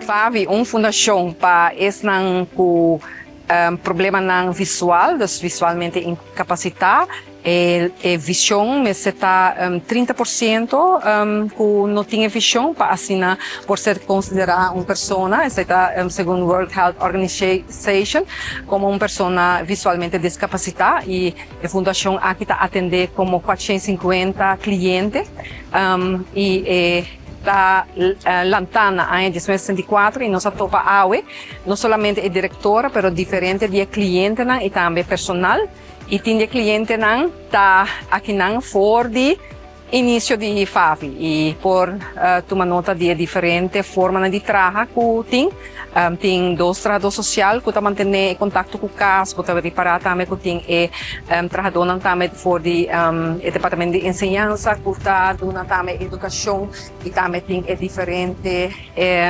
FAVI, un fundashon pa esnan ku problemanan visual, dus visualmente inkapasitá. E vishon mester ta 30% ku no tin e vishon pa asina por ser konsiderá un persona, esei ta segun World Health Organization, komo un persona visualmente diskapasitá i e fundashon aki ta atendé komo 450 kliente i e ta lantá na aña 1964 i nos a topa awe no solamente e direktora pero diferente di e klientenan i tambe personal. I tin di e klientenan ta akinan for di inisio di FAVI i por tuma nota di e diferente formanan di traha ku tin. Tin dos trahadó sosial ku ta mantené e kontakto ku kas, bo ta ripará tambe ku tin e trahadónan tambe for di e departamento di enseñansa ku ta duna tambe edukashon i tambe tin e diferente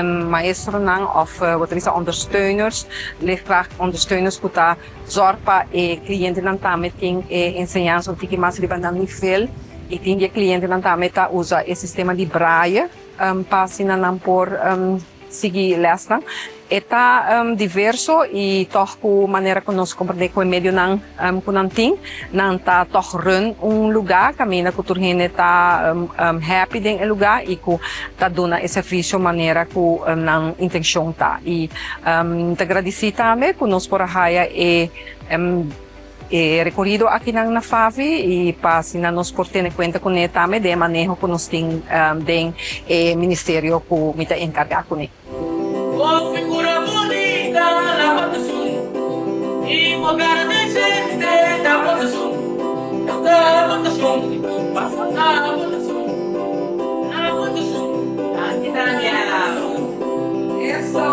maestronan òf bo ta bisa ondersteuners, leerkrachtondersteuners ku ta Zòrg pa e klientenan tambe tin e enseñansa un tiki mas riba nan nivel i tin di e klientenan tambe ta usa e sistema di braille pa asina nan por sigui lèsnan. E ta diverso i tòg ku manera ku nos komprendé ku e medionan ku nan tin, nan ta tòg run un lugá kaminda ku tur hende ta happy den e lugá i ku ta duna e servisio manera ku nan intenshon ta. I Mi ta gradisí tambe ku nos por a haya e e rekorido akinan na FAVI i pa asina nos por tene kuenta kuné tambe den e maneho ku nos tin den e ministerio ku mi ta enkargá kuné. Bo figura bunita la bo ta sun i bo cara decente ta bo ta sun ta bo ta sun ta bo ta sun ta bo ta sun aki ta mi. Eso!